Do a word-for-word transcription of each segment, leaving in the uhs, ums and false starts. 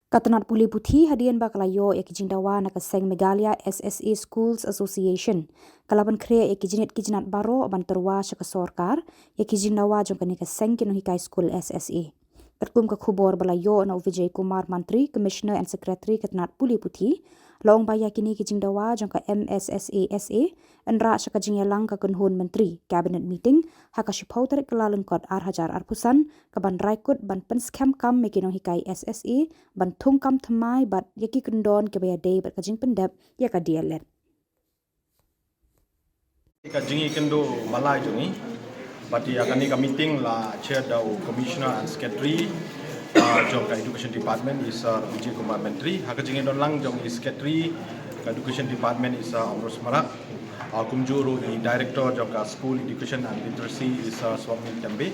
Ka tnat pule puthi hadien ba ka la ïoh ïa ki jingdawa na ka seng Meghalaya S S A Schools Association, ka la pynkhreh ïa ki jingit ki jinat baroh ban tyrwa sha ka sorkar ïa ki jingdawa jong kane ka seng ki nonghikai skul S S A. Katkum ka khubor ba la ïoh na u Vijay Kumar Mantri, Commissioner and Secretary ka tnat pule puthi, la ong ba ïa kine ki jingdawa jong ka M S S A S A yn rah sha ka jingïalang ka kynhun myntri, cabinet meeting, ha ka shiphew tarik Kyllalyngkot ar hajar arphew san, ka ban rai kut ban pynskhem kam ïa ki nonghikai S S A ban thung kam thymmai bad ïa ki kyndon kiba ïadei bad ka jingpyndep ïa ka D L Ed. Ka jingïakynduh ba lai jong ngi bad ïa kane ka meeting la chair da u Commissioner and Secretary, ah, jong ka Education Department, i Sir Vijay Kumar Mantri. Ha ka jingïadon lang jong i Secretary ka Education Department, i Sir Amrose Marak, ah, kumjuh ruh i Director jong ka School Education and Literacy, i Sir Swapnil Tembe,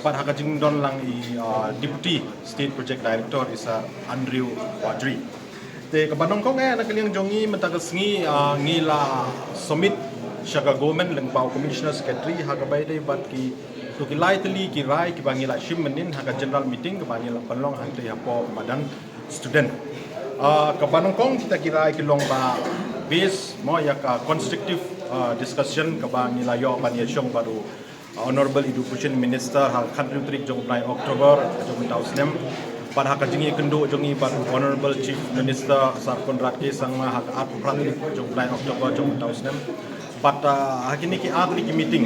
bad ha ka jingdon lang i, ah, Deputy State Project Director, i Sir Andrew Wadri. Te kaba nyngkong eh, na ka liang jong ngi mynta ka sngi, ah, ngi la submit sha ka government lyngba u Commissioner Secretary ha kaba ïadei bad kito ki lai tylli ki rai kiba ngi la shim mynnin ha ka general meeting kaba ngi la pynlong hangtei hapoh madan student. Ah, kaba nyngkong kita ki rai ki long ba base mo ïa ka constructive, ah, discussion kaba ngi la ïoh ban ïashong bad u Honorable Education Minister ha ka khathynriew tarik jong u bnai October jong mynta u snem. Bad ha ka jingïakynduh jong ngi bad u Honorable Chief Minister Sir Conrad K Sangma ha ka arphew phra tarik jong u bnai October jong mynta u snem. Bad, ah, ha kine ki ar tylli ki meeting,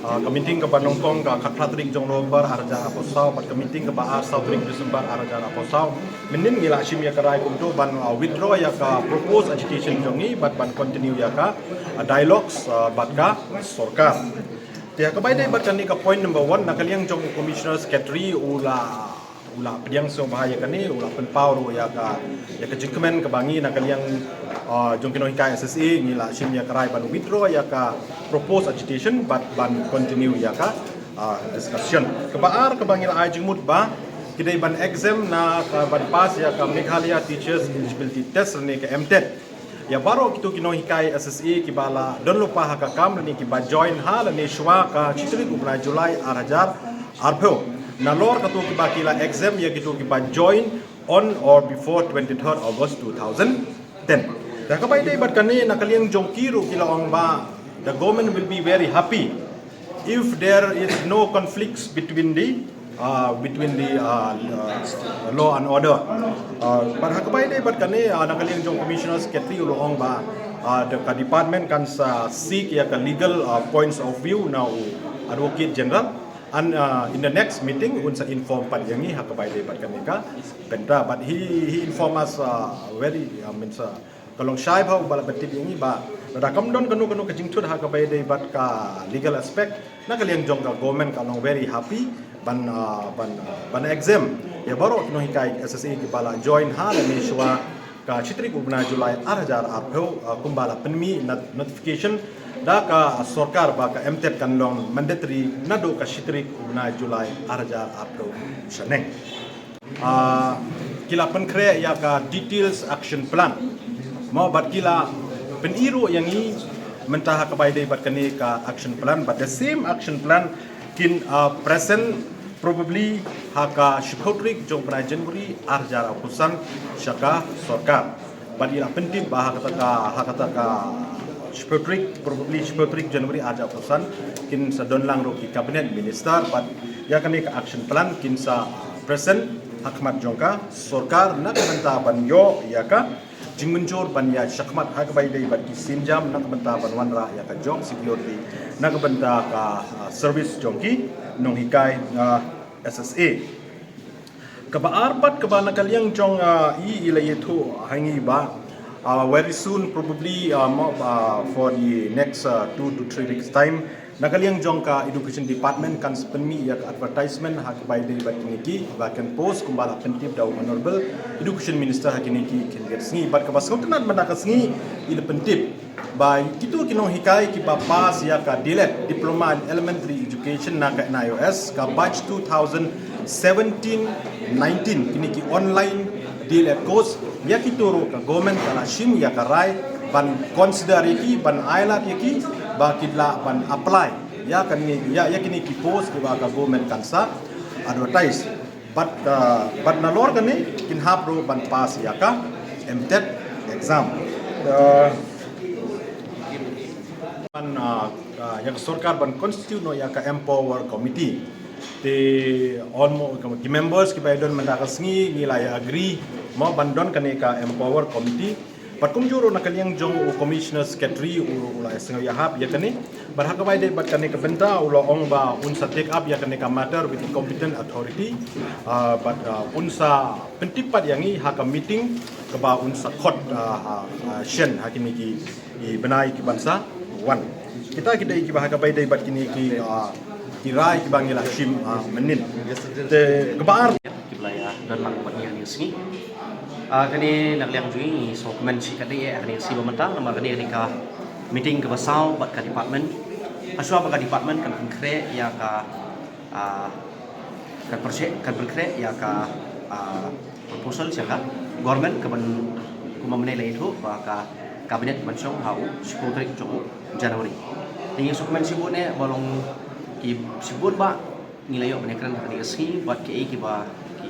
ah, ka meeting kaba nyngkong ka khatphra tarik jong November ar hajar arphew saw bad ka meeting kaba ar saw tarik December ar hajar arphew saw. Mynnin ngi la shim ïa ka rai kumto ban, ah, withdraw ïa ka proposed agitation jong ngi bad ban continue ïa ka, ah, dialogues, ah, bad ka sorkar. Te ha kaba ïadei bad kane ka point number one, na ka liang jong u Commissioner Secretary u la, u la pdiang sngewbha ïa kane, u la pynpaw ruh ïa ka, ïa ka jingkmen kaba ngi na ka liang, ah, jong ki nonghikai S S A ngi la shim ïa ka rai ban withdraw ïa ka proposed agitation bad ban continue ïa ka, ah, discussion. Kaba ar kaba ngi la ai jingmut ba ki dei ban exempt na ka ban pass ïa ka Meghalaya Teachers Eligibility Test ne ka M TET. Ïa baroh kito ki nonghikai S S A kiba la don lypa ha ka kam lane kiba join ha lane shuwa ka shi tarik u bnai July ar hajar arphew. Nalor kato kiba ki la exempt ïa kito kiba join on or before twenty-third August two thousand ten. Te ha kaba ïadei bad kane na ka liang jong ki ruh ki la ong ba the government will be very happy if there is no conflicts between the, uh, between the, uh, uh, law and order. Uh, bad ha kaba ïadei bad kane, uh, na ka liang jong Commissioner Secretary u la ong ba, uh, the, ka department kan sa seek ïa ka legal, uh, points of view na u Advocate General, and, uh, in the next meeting un sa inform pat ïa ngi ha kaba ïadei bad kane ka bynta. But he, he inform us, uh, very, uh, means, uh, ka long shai bha u ba la pyntip ïa ngi ba lada kam don kano kano ka jingthut ha kaba ïadei bad ka legal aspect, na ka liang jong ka government ka long very happy ban, ah, ban, ah, ban exempt ïa baroh ki nonghikai S S A kiba la join ha lane shuwa ka shi tarik u bnai July ar hajar arphew, ah, kumba la pynmih not-, notification da ka sorkar ba ka M TET kan long mandatory naduh ka shi tarik u bnai July ar hajar arphew shaneng. Ah, ki la pynkhreh ïa ka details action plan. Mo bad ki la pyni ruh ïa ngi mynta ha kaba ïadei bad kane ka action plan, bad the same action plan kin, ah, present probably ha ka shiphew tarik jong u bnai January ar hajar arphew san sha ka sorkar. Bad i la pyntip ba ha kata ka, ha kata ka shiphew tarik, probably shiphew tarik January ar hajar arphew san, kin sa don lang ruh ki cabinet minister, bad ïa kane ka action plan kin sa present ha khmat jong ka sorkar na ka bynta ban ïoh ïa ka jingmynjur ban ïa shakhmat ha kaba ïadei bad ki sienjam na ka bynta ban wanrah ïa ka job security na ka bynta ka, ah, service jong ki nonghikai, ah, S S A. Kaba ar pat kaba na ka liang jong, ah, i, i la ïathuh ha ngi ba, ah, very soon probably, ah, mo, ah, for the next, ah, two to three weeks time, na ka liang jong ka Education Department kan sa pynmih ïa ka advertisement ha kaba ïadei bad kine ki vacant post kumba la pyntip da u Honorable Education Minister ha kine ki khyndiat sngi. Bad kaba sngewtynnat mynta ka sngi i la pyntip ba kito ki nonghikai kiba pass ïa ka D.Led, Diploma in Elementary Education na ka N.I.O.S, ka batch two thousand seventeen nineteen, kine ki online D.Led course, ïa kito ruh ka government ka la shim ïa ka rai ban consider ïa ki, ban ailad ïa ki ba kin lah ban apply ïa kane, ïa, ïa kine ki post kiba ka government kan sa advertise. Bad, uh, bad nalor kane kin hap ruh ban pass ïa ka MTET exam. Uh, ban, uh, uh, ïa ka sorkar ban constitute noh ïa ka empower committee. Te almost ki members kiba don mynta ka sngi ngi la ïa agree mo ban don kane ka empower committee. Bad kumjuh ruh na ka liang jong u Commissioner Secretary u, u la sngewbha ïahap ïa kane. Bad ha kaba ïadei bad kane ka bynta u la ong ba un sa take up ïa kane ka matter with the competent authority. Uh, bad, uh, un sa pyntip pat ïa ngi ha ka meeting kaba un sa khot, uh, uh, uh, shen ha kine ki, ki bnai kiban sa wan. Kita ki dei kiba ha kaba ïadei bad kine ki, uh, ki rai kiba ngi la shim, uh, mynnin. Te kaba ar. Ki ba la ïa don lang bad ngi ha kane ka sngi. Ah, kane na ka liang jong ngi ngi sngewkmen shikatdei eh ha kane ka sngi ba mynta namar kane ka dei ka meeting kaba saw bad ka department. Hashwa ba ka department kan pynkhreh ïa ka, ah, kan pyrshah, kan pynkhreh ïa ka, ah, proposal sha ka government kaban kumba mynne la ïathuh ba ka cabinet ban shong ha u shiphew tarik jong u January. Te ngi sngewkmen shibun eh ba long ki shibun ba ngi la ïoh ban ïakren ha kane ka sngi bad kiei kiba ki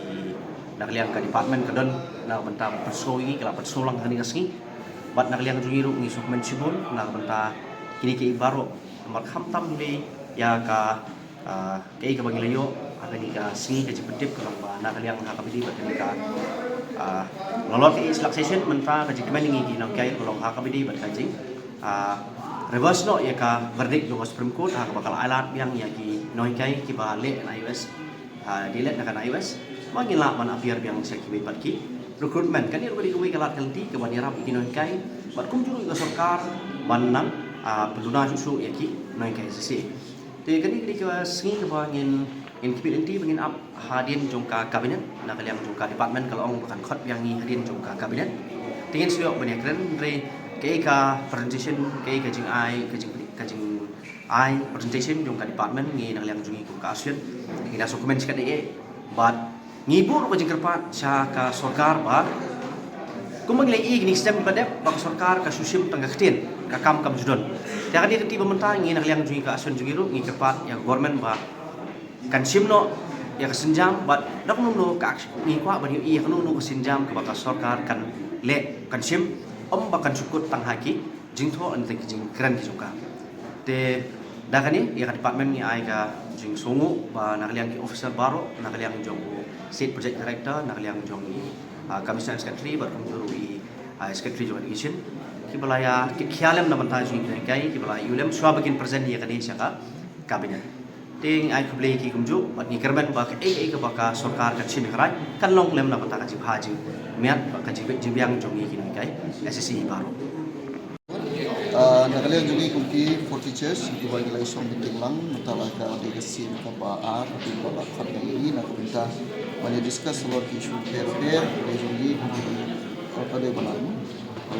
na ka liang ka department ka don na ka bynta pynsngew ïa ngi, ka la pynsngew lang ha kane ka sngi. Bad na ka liang jong ngi ruh ngi sngewkmen shibun na ka bynta kine kiei baroh namar khamtam hi ïa ka, ah, kiei kaba ngi la ïoh ha kane ka sngi ka jingpyntip ka long ba na ka liang ha kaba ïadei bad kane ka, ah, nalor ka age relaxation mynta ka jingkmen ïa ngi ki nonghikai ka long ha kaba ïadei bad ka jing ah, reverse noh ïa ka verdict jong ka Supreme Court ha kaba ka la ailad biang ïa ki nonghikai kiba leh na I O S, ah, dei leh na ka I O S. Ma ngi lah ban appear biang sha kiwei pat ki recruitment. Kane ruh ka dei kawei ka lad ka lynti kaban ïarap ïa ki nonghikai bad kumjuh ruh ïa ka sorkar ban nang, ah, pynduna shuh shuh ïa ki nonghikai S S A. Te kane ka dei ka sngi kaba ngin, ngin khmih lynti ba ngin ap hadien jong ka cabinet, na ka liang jong ka department ka la ong ba kan khot biang ngi hadien jong ka cabinet. Te ngin sa ïoh ban ïakren hynrei kaei ka presentation, kaei ka jingai, ka jing, ka jingai presentation jong ka department ngi na ka liang jong ngi kum ka association ngi da sngewkmen shikatdei eh bad ngi buh ruh ka jingkyrpad sha ka sorkar ba kumba ngi la ïohi kine ki snem kiba la dep ba ka sorkar ka shu shim tang ka ktien, ka kam kam ju don. Te ha kane ka kti ba mynta ngi na ka liang jong ngi ka association jong ngi ruh ngi kyrpad ïa ka government ba kan shim noh ïa ka sienjam bad da kano kano ka action ngi kwah ban ïohi ïa kano kano ka sienjam kaba ka sorkar kan leh kan shim, ym ba kan shu kut tang ha ki jingthoh lane tang ki jingkren ki jong ka. Te da kane ïa ka department ngi ai ka jingsngewnguh ba na ka liang ki officer baroh, na ka liang jong u State Project Director, na ka liang jong i, ah, Commissioner Secretary bad kumjuh ruh i, ah, Secretary jong Education kiba la ïa kit khia lem na bynta jong ngi ki nonghikai kiba la ïoh lem shuwa ba kin present ïa kane sha ka cabinet. Te ngi ai khublei ïa ki kumjuh bad ngi kyrmen ba kaei kaei kaba ka sorkar kan shim ïa ka rai kan long lem na ka bynta ka jingbha jingmiat bad ka jingbiang jong ngi ki nonghikai S S A baroh. Ah, na ka liang jong ngi kum ki four teachers kiba ngi la ïashong meeting lang mynta la ka dei ka sien kaba ar kaba la khot ïa ngi na ka bynta ban ïa discuss halor ki issue bapher bapher. Ka liang jong ngi kum ki, ah, ka dei ba la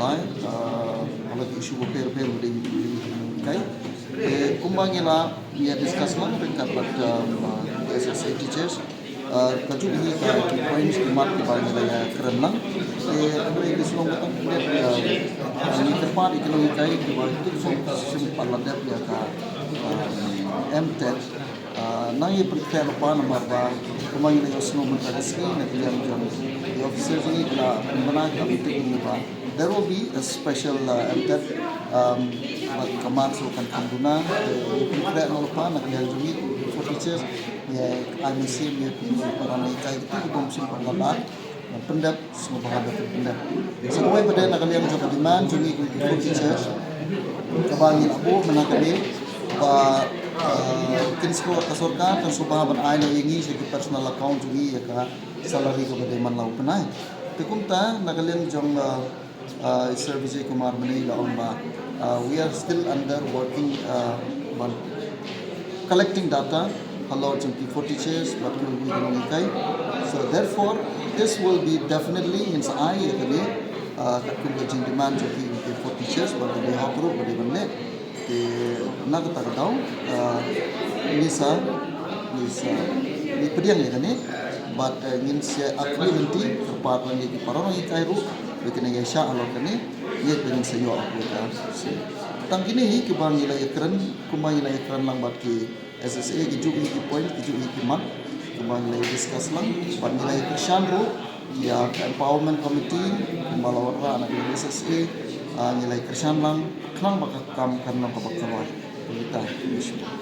lai, ah, halor ki issue bapher bapher ba dei ki nonghikai. Eh, kumba ngi la ïa discuss lang ryngkat bad, ah, S S A teachers. Ah, kajuh hi ka ki points ki mat kiba ngi la ïa kren lang. Te hynrei ngi sngewbha ban pyndep, ah, ngi kyrpad ïa ki nonghikai kiba ki shim pat la dep ïa ka, ah, MTET. Ah, nang ïa pynkhreh lypa namar ba kumba ngi la ïohsngew mynta ka sngi na ka liang jong ki officer jong ngi ki la pynbna ka meeting ngi ba there will be a special, uh, MTET, um, bad ka marks ruh kan kham duna. Te ngi pynkhreh noh lypa na ka liang jong ngi ki four teachers, ngi ai mynsiem ïa phi para nonghikai kiba ym shim pat la dep ban pyndep, sngewbha ban pyndep. Sa kawei pat de na ka liang jong ka demand jong ngi kum ki four teachers kaba ngi la buh mynta ka dei ba, uh, kin sngewbha ka sorkar kan sngewbha ban ai noh ïa ngi sha ki personal account jong ngi ïa ka salary kaba dei man la u bnai. Te kumta na ka liang jong, uh, uh, Sir Vijay Kumar mynne i la ong ba, uh, we are still under working, uh, ban collecting data halor jong ki four teachers bad kiwei kiwei ki nonghikai. So therefore this will be definitely, ngin sa ai ïa kane, uh, katkum ka jingdemand jong ki, ki four teachers ba ka dei hok ruh ba dei ban leh. Te na kata ka daw, ah, ngi sa, ngi sa, ngi pdiang ïa kane bad, eh, ngin sa ai ka lynti kyrpad lang ïa ki para nonghikai ruh ba kin ïa shah halor kane, ngin, ngin sa ïoh ïa ka. Tang kine hi kiba ngi la ïa kren, kumba ngi la ïa kren lang bad ki S S A, kijuh hi ki point, kijuh hi ki mat. Ba ngi la discuss lang, ba ngi la kyrshan ruh ïa ka empowerment committee, kumba la wanrah na ka S S A, ah, ngi la kyrshan lang, khnang ba ka kam kan long kaba kawai. Kita.